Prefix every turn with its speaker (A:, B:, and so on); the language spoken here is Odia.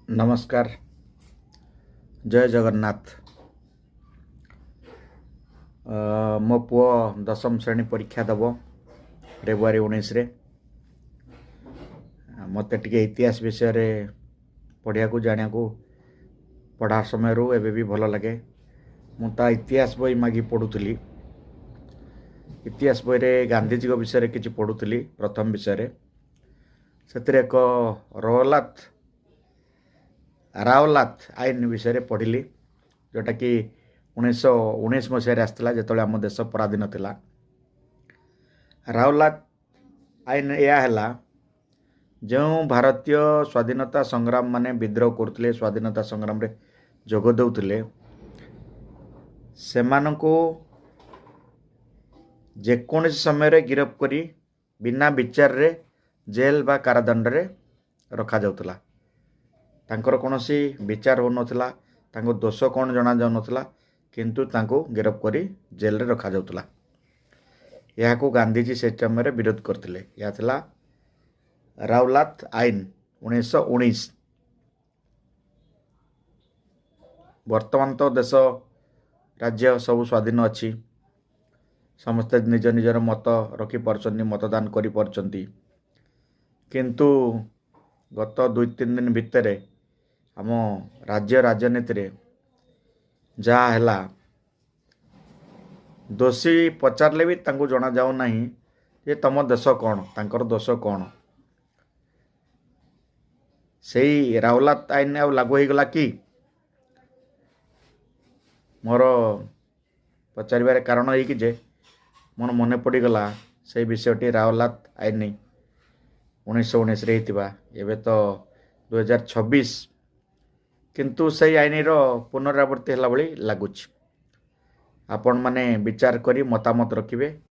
A: ନମସ୍କାର, ଜୟ ଜଗନ୍ନାଥ। ମୋ ପୁଅ ଦଶମ ଶ୍ରେଣୀ ପରୀକ୍ଷା ଦେବ ଫେବୃଆରୀ 19ରେ। ମୋତେ ଟିକେ ଇତିହାସ ବିଷୟରେ ପଢ଼ିବାକୁ, ଜାଣିବାକୁ ପଢ଼ା ସମୟରୁ ଏବେ ବି ଭଲ ଲାଗେ। ମୁଁ ତା ଇତିହାସ ବହି ମାଗି ପଢ଼ୁଥିଲି। ଇତିହାସ ବହିରେ ଗାନ୍ଧିଜୀଙ୍କ ବିଷୟରେ କିଛି ପଢ଼ୁଥିଲି ପ୍ରଥମ ବିଷୟରେ। ସେଥିରେ ଏକ ରାଓଲାତ ଆଇନ ବିଷୟରେ ପଢ଼ିଲି, ଯେଉଁଟାକି 1919 ମସିହାରେ ଆସିଥିଲା, ଯେତେବେଳେ ଆମ ଦେଶ ପରାଧୀନ ଥିଲା। ରାଓଲାତ ଆଇନ ଏହା ହେଲା, ଯେଉଁ ଭାରତୀୟ ସ୍ୱାଧୀନତା ସଂଗ୍ରାମ ମାନେ ବିଦ୍ରୋହ କରୁଥିଲେ, ସ୍ୱାଧୀନତା ସଂଗ୍ରାମରେ ଯୋଗ ଦେଉଥିଲେ, ସେମାନଙ୍କୁ ଯେକୌଣସି ସମୟରେ ଗିରଫ କରି ବିନା ବିଚାରରେ ଜେଲ ବା କାରାଦଣ୍ଡରେ ରଖାଯାଉଥିଲା। ତାଙ୍କର କୌଣସି ବିଚାର ହେଉନଥିଲା, ତାଙ୍କ ଦୋଷ କ'ଣ ଜଣାଯାଉନଥିଲା, କିନ୍ତୁ ତାଙ୍କୁ ଗିରଫ କରି ଜେଲରେ ରଖାଯାଉଥିଲା। ଏହାକୁ ଗାନ୍ଧିଜୀ ସେ ସମୟରେ ବିରୋଧ କରିଥିଲେ। ଏହା ଥିଲା ରାଉଲାତ ଆଇନ 1919। ବର୍ତ୍ତମାନ ତ ଦେଶ ରାଜ୍ୟ ସବୁ ସ୍ୱାଧୀନ ଅଛି, ସମସ୍ତେ ନିଜ ନିଜର ମତ ରଖିପାରୁଛନ୍ତି, ମତଦାନ କରିପାରୁଛନ୍ତି। କିନ୍ତୁ ଗତ 2-3 ଦିନ ଭିତରେ ଆମ ରାଜ୍ୟ ରାଜନୀତିରେ ଯାହା ହେଲା, ଦୋଷୀ ପଚାରିଲେ ବି ତାଙ୍କୁ ଜଣାଯାଉନାହିଁ ଯେ ତୁମ ଦୋଷ କ'ଣ, ତାଙ୍କର ଦୋଷ କ'ଣ। ସେଇ ରାଉଲାତ ଆଇନ ଆଉ ଲାଗୁ ହେଇଗଲା କି? ମୋର ପଚାରିବାର କାରଣ ଏଇକି ଯେ ମୋର ମନେ ପଡ଼ିଗଲା ସେଇ ବିଷୟଟି, ରାଉଲାତ ଆଇନ 1919ରେ ହେଇଥିବା। ଏବେ ତ 2026, କିନ୍ତୁ ସେଇ ଆଇନର ପୁନରାବୃତ୍ତି ହେଲା ଭଳି ଲାଗୁଛି। ଆପଣମାନେ ବିଚାର କରି ମତାମତ ରଖିବେ।